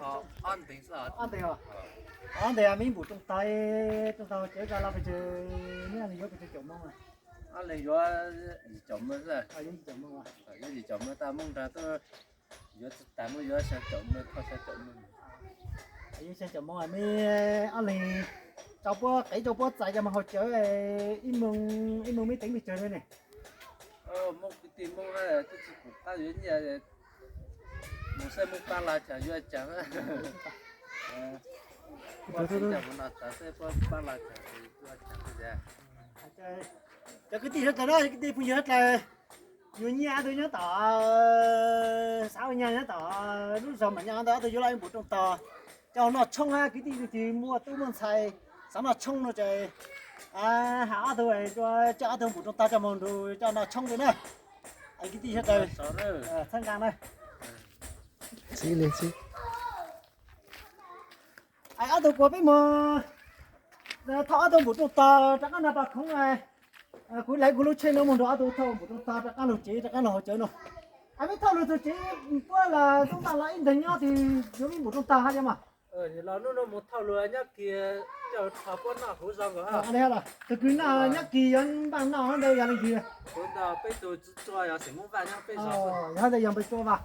Ob ntees, ob ntees me npum rooj tag, rooj tag cawv ko los pes tsawg, neb leeg yuav pes tsawg caum moo? Ob leeg yuav yim caum moo xwb. Yuav yim caum moo, tab moo nrag tuaj yuav tsis tas, muab yuav xya caum moo, thauj xya caum moo. Yuav xya caum moo, me ob leeg tso puab qev rau puab txais cov moo haus cawv, ib moo, ib moo me teev pes tsawg ne? Moo kwv tij Hmoob twb tsis pum qab yuav nyiaj, mus saib Hmoob pab lav cas yuav cas. Ua txiv ntawm mus no tas saib pab lav cas yuav cas. Cov kwv tij sawv daws na, kwv tij phooj ywg sawv daws, nyuag nyiaj ob tug nyob tom, xav ua nyuag nyob tom lub zog mam nyob ntawd ob tug yuav los ib npum rooj tog. Coj noj tshoob hab, kwv tij leej twg muaj tub muaj ntxhais xav noj tshoob no ces hab ob tug, coj ob tug npum rooj tog coj moog nrug coj noj tshoob ntawd na. Kwv tij sawv daws txhawb nqaa na. Ob tug kuas peb moog thauj ob tug npum rooj tog rov qaab nrug pas khoov. Kuv lawv kuv lub tsheb no moog nrug ob tug thauj npum rooj tog rov qaab lug tsev, rov qaab lug haus cawv no. Peb thauj lug tug tsev puab los tub npaj los ib nteeg nyob twg yuav me npum rooj tog hab yog mas. Los hnub no mus thauj lug nyob kis coj rho puab noj huv zoo nkaus hab. Tug kws noj nyob kis yuav npaj noj ntawd yog leej twg? Kuv nrog peb tug tsuag yog xeem Moob Vaj nyob peb zos. Yog ntawd yog npawg Tsua Vaj.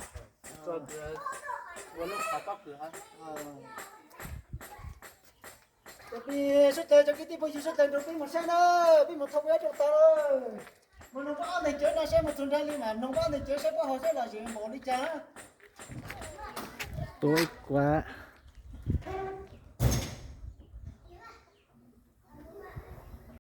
Ua lub qhov pob kws hab. Cov phooj ywg sawv daws, cov kwv tij phooj ywg sawv daws nrug peb mus saib na, peb mus thauj peb rooj tog. Mus noog puab ob nteeg cawv no saib mus txug nraag li mas noog puab ob nteeg cawv saib puab haus saib los zem npaum li cas. Tuav ib kuav.